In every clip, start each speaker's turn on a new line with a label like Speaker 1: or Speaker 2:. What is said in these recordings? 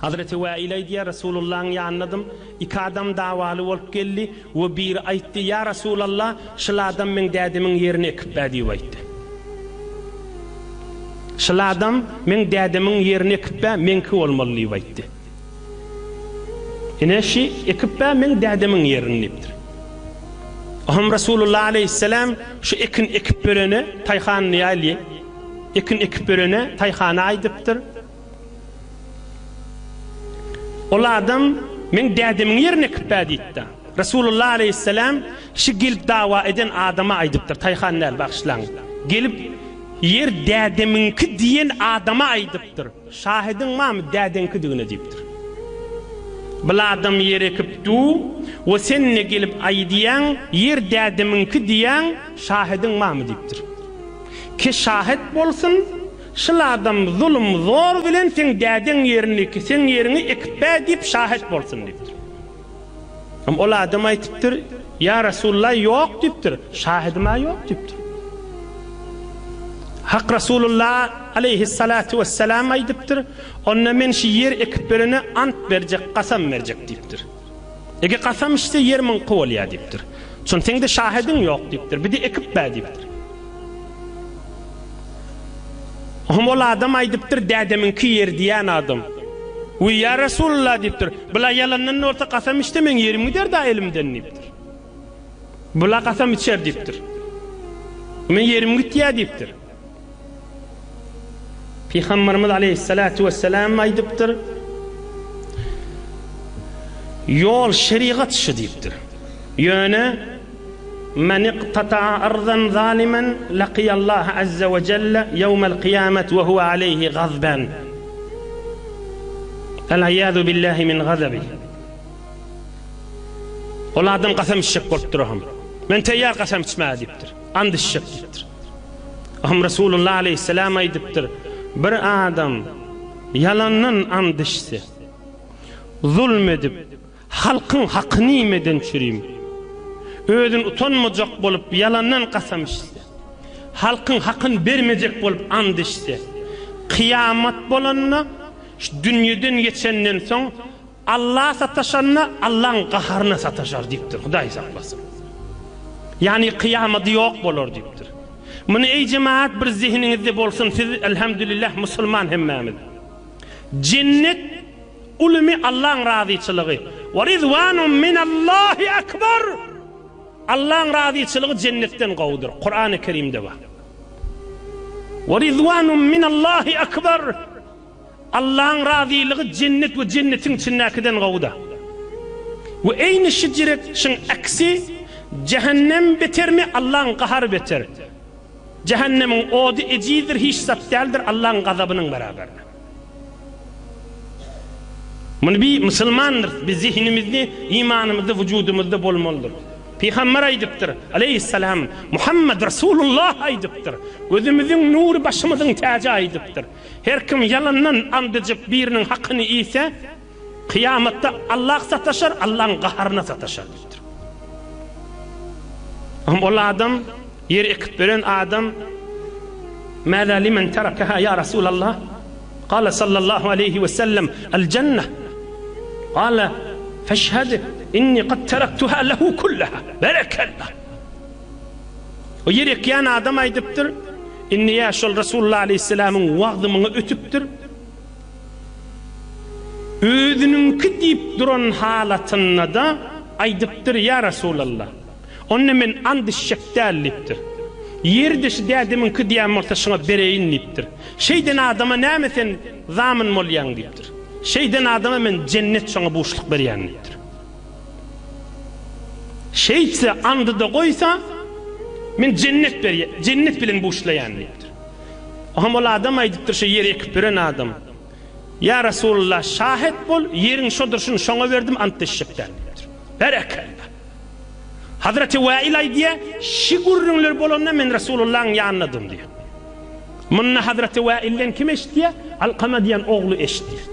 Speaker 1: Hazreti Wäil aýdýar, Resulullahyň ýanyndadym, iki adam dawaly bolup geldi we biri aýtdy, Ýa Resulallah, şul adam meň dädemiň ýerini ekip-ä diýip aýtdy. Şul adam meň dädemiň ýerini ekip-ä, meňki bolmaly diýip aýtdy. Ine, şi ekip-ä meň dädemiň ýerini diýipdir. Ohm Resulullah aleýhissalam şu ekin ekip berene, taýhan diýaýly, ekin ekip berene, taýhana aýdypdyr. Ol adam meň dädemiň ýerini ekip-ä diýipdir. Resulullah aleýhissalam şi gelip dawa eden adama aýdypdyr, taýhan däl, bagyşlaň. Gelip ýer dädemiňki diýen adama aýdypdyr. Şahidiň barmy dädeňkidigine diýipdir. Bil adam ýer ekip du we sen-de gelip aýdýaň ýer dädemiňki diýýäň, şahidiň barmy diýipdir. Ki şahit bolsun, şul adam zulum zor bilen seň dädeň ýerini seň ýeriňi ekip-ä diýip şahit bolsun diýipdir. Hem ol adam aýtypdyr, Ýa Resulullah ýok diýipdir, şahidim-ä ýok diýipdir. Hak Resulullah aleýhissalatu wessalam aýdypdyr, Onda men şu ýer ekip berene ant berjek, kasam berjek diýipdir. Eger kasam içse ýer muňky bolýar diýipdir. Şon seň-de şahidiň ýok diýipdir, bir-de ekip-ä diýipdir. Ohm ol adam aýdypdyr, dädemiňki ýer diýen adam. Wiý, ýa Resulullah diýipdir, bula ýalandan bolsa kasam içse meň ýerim gider-dä elimden diýipdir. Bula kasam içer diýipdir. Meň ýerim gitýär diýipdir. Pygamberimiz aleýhissalatu wessalam aýdypdyr, Ýol şerigat şu diýipdir. Ýöne Men iqtata'a arzan zalimen laqiyallaha azza we jelle ýewmel kyýamet we huwe aleýhi gazban. El-iýazu billahi min gazabi. Ol adam kasam içjek bolup dur aham. Men teýýar kasam içmäge diýipdir. And içjek diýipdir. Aham Resulullah aleýhissalam aýdypdyr, Bir adam ýalandan and içse, zulm edip, Halkyň hakyny iýmeden çürim. Özüni utanmajak bolup ýalandan kasam içse, halkyň hakyny bermejek bolup and içse, kyýamat bolanda, şu dünýeden geçenden soň Alla sataşanda Allaň gaharyna sataşar diýipdir, Hudaý saklasyn. Ýagny kyýamady ýok bolar diýipdir. Muny eý jemagat bir zehiniňizde bolsun siz elhamdülillah musulman hemmämiz. Jennet Ulymy Allaň razyçylygy. Wa rizwanun minallahi akbar! Allaň razyçylygy jennetden gowudyr. Kurany Kerimde bar. Wa rizwanun minallahi akbar! Allaň razylygy jennet we jennetiň içindäkiden gowuda. We eýni şijirek şyň aksi jähennem betermi Allaň gahary beter. Jähennemiň ody ejizdir hiç zat däldir Allaň gazabynyň beraberine. Muny bi musulmandyrys, bi zehinimizde, imanymyzda, wujudymyzda bolmalydyr. Pygamber aýdypdyr, aleýhissalam, Muhammed Resulullah aýdypdyr, gözümiziň nury başymyzyň täji aýdypdyr. Her kim ýalandan and ejip biriniň hakyny iýse, kyýamatda Allah sataşar, Allaň gaharyna sataşar diýipdir. Hem ol adam ýer ekip beren adam Mäzä limen terakaha ýa Rasulallah? Kale sallallahu aleýhi we sellem, El jenneh. Kale, Feşhed, inni kad teraktuha lehu kullaha. Berekellah. O ýer ekýän adam aýdypdyr, Indi ýa şol Resulullah aleýhissalamyň wagzy muňa ötüpdir. Özüniňki diýip duran halatynda-da aýdypdyr, Ýa Resulallah! Onda men and içjek däl diýipdir. Ýeri-de şu dädemiňki diýen bolsa şuňa bereýin diýipdir. Şeýden adama näme sen zamyn bolýaň diýipdir. Şeýden adama men jennet şoňa buşluk berýän diýipdir. Şeýtse andy-da goýsa men jennet berýän, jennet bilen buşlaýan diýipdir. Oňam ol adam aýdypdyr şu ýeri ekip beren adam. Ýa Resulullah şahet bol, ýeriň şodur şuny şoňa berdim ant içjek däl diýipdir. Berekella. Hazreti Wäil aýdýar, Şi gürrüňler bolanda men Resulullahyň ýanyndadym diýýär. Munda Hazreti Wäilden kim eşidýär? Alkama diýen ogly eşidýär.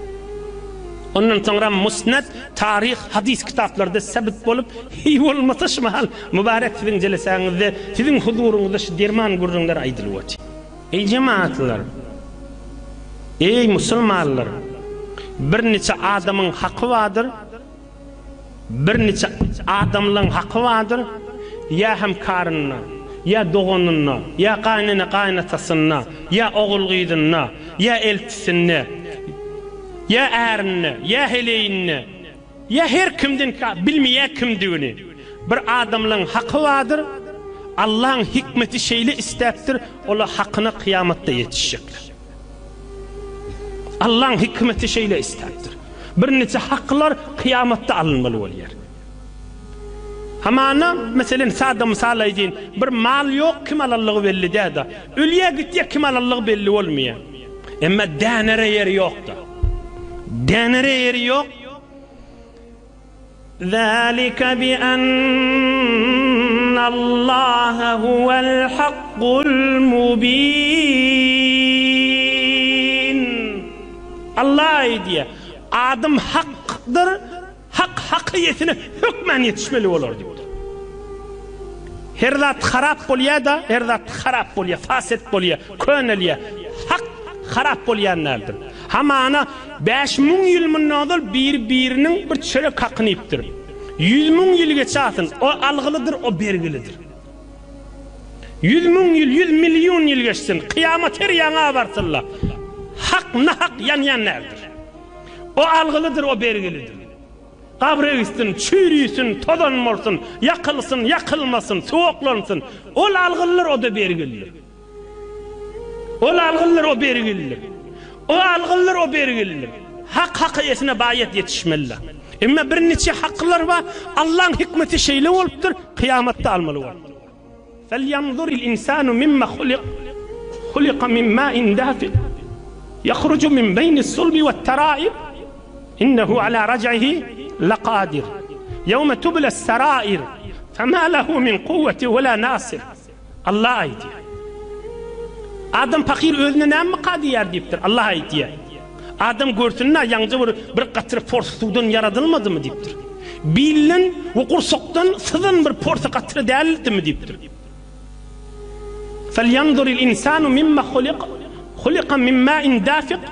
Speaker 1: Ondan soňra Musned, taryh, hadys kitaplarda sebit bolup, hiý bolmasa şu mahal mübarek siziň jelesäňizde, siziň huzuryňyzda şu derman gürrüňler aýdylyp otyr. Eý jemagatlar! Eý musulmanlar! Birniçe adamyň haky bardyr, birniçe adamlaň haky bardyr, ýa hemkarynda, ýa doganynda, ýa gaýynene-gaýynatasynda, ýa ogul-gyzynda, ýa eltisinde, ýa ärinde, ýa heleýinde, Ýa her kimden bilmeýär kimdigini. Bir adamlaň haky bardyr, Allaň hikmeti şeýle istäpdir, olar hakyna kyýamatda ýetişjekler. Allaň hikmeti şeýle istäpdir. Birniçe haklar kyýamatda alynmaly bolýar. Hamana, meselen, sada mysal aýdyn, bir mal ýok, kim alanlygy belli däl-de. Ölýär gitýär, kim alanlygy belli bolmaýar. Emma dänere ýeri ýok-da. Dänere ýeri ýok. Zalika bi ennallaha huwel hakkul mubin. Allah aýdýar, Adym hakdyr, Hak hak eýesine hökmän ýetişmeli bolar diýipdir. Her zat harap bolýar-da, her zat harap bolýar, faset bolýar, könelýär. Hak harap bolýan däldir. Hamana 5000 ýyl mundan ozal biri-biriniň bir çörek hakyny iýipdir. 100 müň ýyl geçäsin, o algylydyr, o bergilidir. 100 müň ýyl, 100 million ýyl geçsin, kyýamat her ýaňa barsyn-la. Hak nahak ýanýan däldir. O algylydyr, o bergilidir. Gabra gitsin, çüýrüsin, tozan bolsun, ýakylsyn, ýakylmasyn, suwaklansyn. Ol algylydyr, o-da bergilidir. Ol algylydyr, o bergilidir. O algylydyr, o bergilidir. Hak hak eýesine baýat ýetişmelidir. Emma birniçe haklar bar, Allaň hikmeti şeýle bolupdyr, kyýamatda almaly bolupdyr. Felýanzuril insanu mimma hulik, hulika min ma'in dafik, ýahruju min beýnis sulbi wet teraib, innehu ala raj'ihi lakadir, ýewme tubles serair, fema lehu min kuwweti we la nasir. Allah aýdýar. Adam pahyr özüne nämemika diýýär diýipdir. Allah aýdýar. Adam görsün-dä, ýaňja bir bir gatra porsy suwdan ýaradylmadymy diýipdir. Bilden we gursakdan syzan bir porsy gatra däldimi diýipdir. Felýanzuril insanu mimma hulik, hulika min ma'in dafik,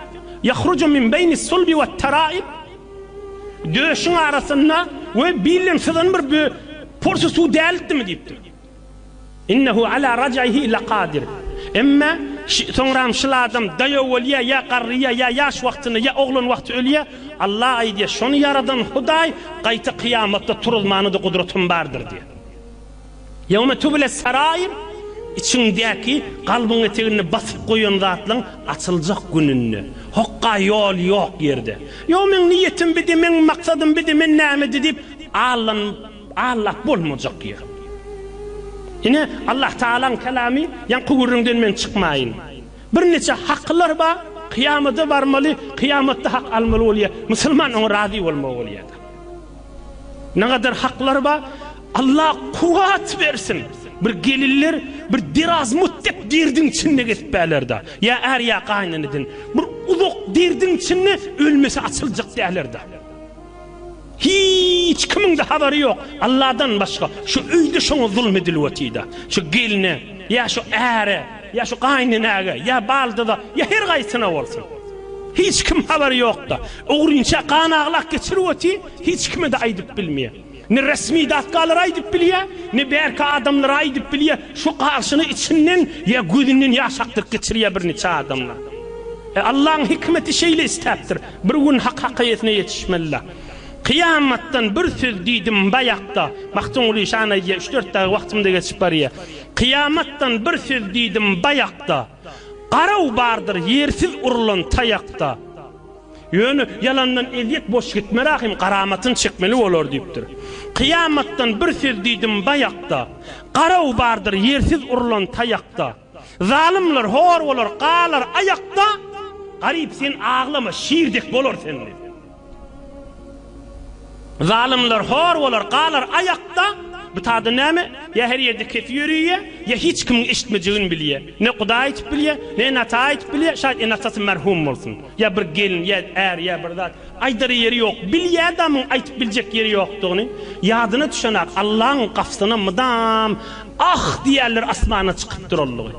Speaker 1: ýahruju min beýnis sulbi wet-teraib. Döşüň arasynda we bilden syzan bir porsy suw däldimi diýipdir. Innehu ala raj'ihi lakadir. Emme soňram şul adam daýaw bolýa ýa garryýa ýa ýaş wagtynda ýa oglan wagty ölýä, Allah aýdýa şony ýaradan Hudaý gaýta kyýamatda turuzmana-da gudratym bardyr diýýär. Ýewme tubile sarair içiňdäki kalbyň eteginde basyp goýan zatlaň açyljak gününde. Hokga ýol ýok ýerde. Ýok meň niýetim bidi, meň maksadym bidi, men nämedi diýip allan Allap bolmajak ýer. Ine, Allah Tagalaň kelamy, ýaňky gürrüňden men çykmaýyn. Birniçe haklar bar, kyýamada barmaly, kyýamatda hak almaly bolýar. Musulman oňa razy bolmaly bolýar. Nägadar haklar bar, Allah kuwwat bersin. Bir gelinler bir deraz mutdek derdiň içinde gezipärler-de. Ýa är ýa gaýyneneden. Bir uzak derdiň içinde ölmese açyljak däler-de. Hiç kimiň-de habary ýok, Alladan başga. Şu öýde şoňa zulum edilip otyda. Şu gelne, ýa şu äre, ýa şu gaýynenäge, ýa baldyza, ýa her gaýsyna bolsun. Hiç kim habary ýok-da. Ogrynça gan aglak geçirip oty, hiç kime-de aýdyp bilmeýär. Ne resmi datgalara aýdyp bilýär, ne bärki adamlara aýdyp bilýär. Şu garşyny içinden ýa gözünden ýaş akdyryp geçirýär birniçe adamlar. E, Allaň hikmeti şeýle istäpdir. Bir gün hak hak eýesine ýetişmeli-dä. Kyýamatdan bir söz diýdim baýakda, Magtymguly şan aýdýar, üç-dört dagy wagtym-da geçip barýar. Kyýamatdan bir söz diýdim baýakda, Garaw bardyr ýersiz urlan taýakda. Ýöne ýalandan ezýet boş gitmer ahym, garamatyny çekmeli bolar diýipdir. Kyýamatdan bir söz diýdim baýakda, Garaw bardyr ýersiz urlan taýakda. Zalymlar hor bolar, galar aýakda, Garyp sen aglama, şir dek bolar sen diýip. Zalymlar hor bolar, galar aýakda, Bu tada näme? Ýa her ýerde kefi ýörüýä, ýa hiç kimiň eşitmejegini bilýä. Ne Hudaý aýtyp bilýä, ne ene-ata aýtyp bilýä, şaýat ene-atasy merhum bolsun. Ýa bir gelin, ýa är, ýa bir zat. Aýdar ýeri ýok. Bilýä-de muň aýtyp biljek ýeri ýokdugyny. Ýadyna düşenak, Allaň gapysyna mydam Ah! diýýärler asmana çykyp duranlygy.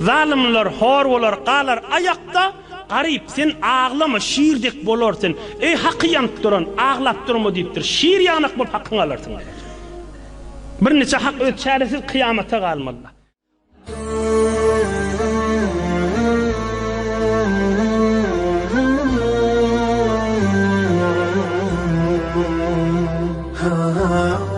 Speaker 1: Zalymlar hor bolar, galar aýakda. Garyp, sen aglama, şir dek bolar sen. Eý, haky ýanyp duran, aglap durma diýipdir. Şir ýanak bolup hakyňy alarsyň. Birniçe hak öz çäresiz kyýamata galmaly.
Speaker 2: Ha ha.